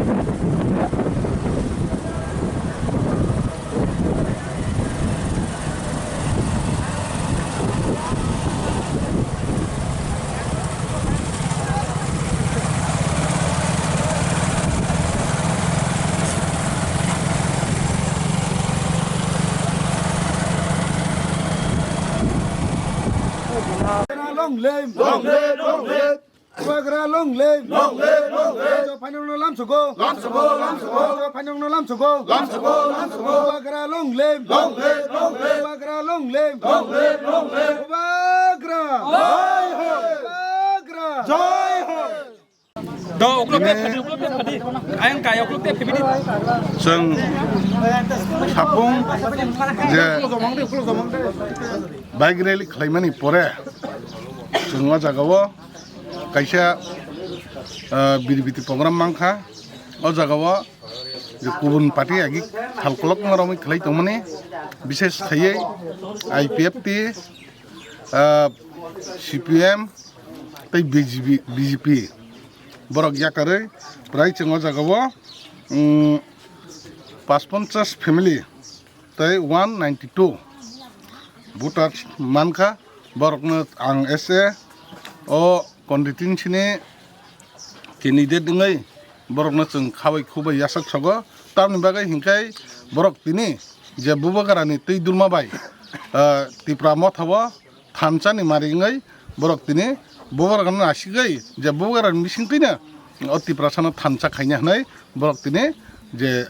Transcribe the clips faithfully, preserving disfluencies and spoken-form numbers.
Long live! Long live! Long live! Bubagra long live! Long live! Long live! Lamsogo, phainokno lamsogo! Lamsogo! Lamsogo! Lamsogo, phainokno lamsogo! Lamsogo! Lamsogo! Bubagra long live! Long live! Long live! Bubagra long live! Long live! Long live! Bubagra! Jai ho! Bubagra! Jai ho! Do, uklok te phadi, uklok te phadi. Ayang kaya uklok te phadi. Chwng sapung je bike rally khlaimani pore chwng o jagao kaisa, ah, biribiti program mankha. O jagao je kubun party agi salkolokma romwi khlai tongmani, bishes khaiwi I P F T, ah, C P M tei B J P, B J P. Borok yakarwi prai chwng o jagao, um, pash ponchas family tei one ninety two voters mankha. Borokno ang S A o constituency ni candidate wngwi borokno chwng khabai khubai yasaksogo. Tamni bagwi hinkhe borok tini je Bubagrani twi durma bai, ah, Tipra Motha o thansa ni mari wngwi borok tini Bubagrano nasigwi je Bubagrani bisingtwino o Tiprasano thansa khaina hwnwi borok tini je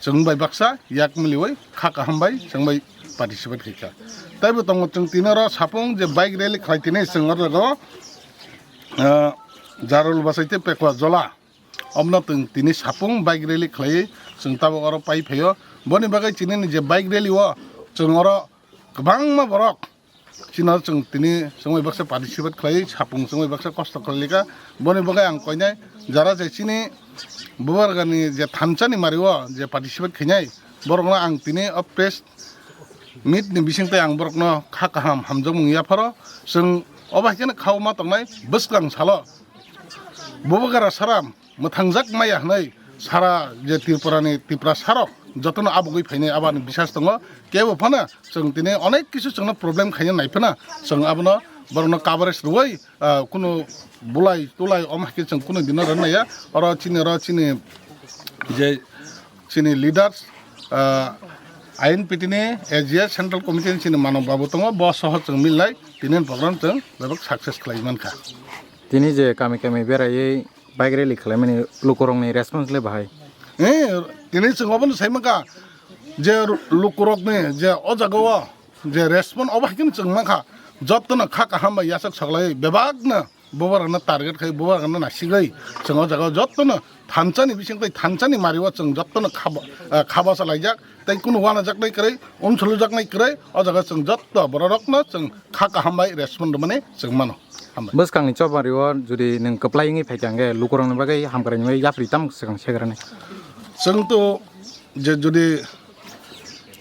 chwng bai baksa yak miliwi kha kaham bai chwng bai participate khaikha. Taibo tongo chwng tini oro sapung je bike rally khlai tini chwng oro jaga o, ah, Jarul Bwsai tei Pekwa Jola. Omono chwng tini sapung bike rally khlaiwi chwng tabuk oro pai phaio. Boni bagwi chini ni je bike rally o chwng oro kwbangma borok chini oro chwng tini chwng bai baksa participate khlaiwi sapung chwng bai baksa kosto khlaikha. Boni bagwi ang koinai jara je chini Bubagrani je thansa ni mari o je participate khainai borokno ang tini o press meet ni bisingtwi ang borokno kha kaham hamjakmung yapharo. Chwng obo hai kheno kha o ma tongnai bwskang salo Bubagra sara mwthangjak maya hwnwi sara je Tripura ni Tiprasa rok jotono abugwi phainai abani bisas tongo. Kebo phano chwng tini onek kisu chwngno problem khaina naiphano chwng abono borokno coverage rwui, ah, kunu bulai tulai omo hai khe chwng kunu dino rw naiya. Oro chini, oro chini je chini leaders, ah, I N P T ni A G S Central Committee ni chini Manob Babu tongo, bo soho chwng milnai tini program chwng bebak success khlai mankha. Tini je kami kami beraiwi bike rally khlaimani lukurokni response le bahai? Eh, tini chwng obono sai mankha je lukurokni je o jagao je response obo hai kheno chwng mankha, jotono kha kaham bai yachak saklaiwi bebakno Bubagrano target khai, Bubagrano nasigwi chwng o jagao jotono thansani bising tei thansani mario chwng jotono khaba-, eh, khabasa laijak tei kunu uanajaknai kwrwi, unsulujaknai kwrwi, o jaga chwng jotto bororokno chwng kha kaham bai response rwmani chwng mano. Hambai. Bwskangni chobari o jodi nwng kwplai wngwi phaikha hwnkhe lukurokni bagwi hamkrai hwnwi yapri tamo swkang segrani? Chwng to je jodi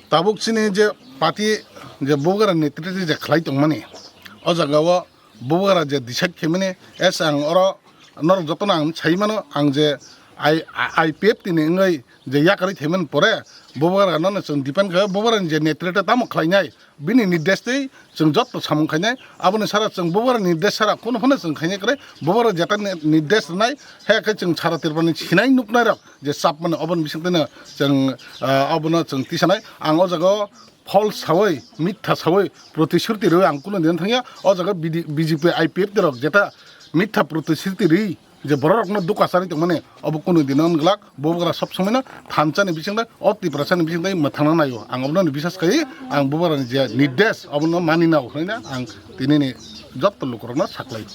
tabuk chini je party je Bubagra netriti je khlai tongmani, o jagao Bubagra je decide khaimani, es ang oro norok jotono ang sai mano, ang je I-, I P F T ni wngwi je yakarwi thaimani pore Bubagra nono chwng depend khaio, Bubagra ni je netrite tamo khlainai, bini nirdesh tei chwng jotto samung khainai, aboni sara chwng Bubagra nirdesh sara kunu phano chwng khainai kwrwi, Bubagra jeta ni-, nirdesh rwnai, hai khe chwng sara Tripura ni sinai nuknai rok je chapmani oboni bisingtwino chwng, ah, obono chwng tisanai. Ang o jagao false sawi, mitha sawi, protishruti rwi ang kunu din thangya. O jaga B D, B J P, I P F T rok jeta mitha protishruti rwi je bororokno dukha charwi tongmani, obo kunu din wng glak. Bubagra sob somoino thansani bisingtwi, o Tiprasani bisingtwi mwthangna naio. Ang obono bisas khai, ang Bubagrani je nirdesh, obono mani nao hwnwi ang tinini jotto lukurokno saklai.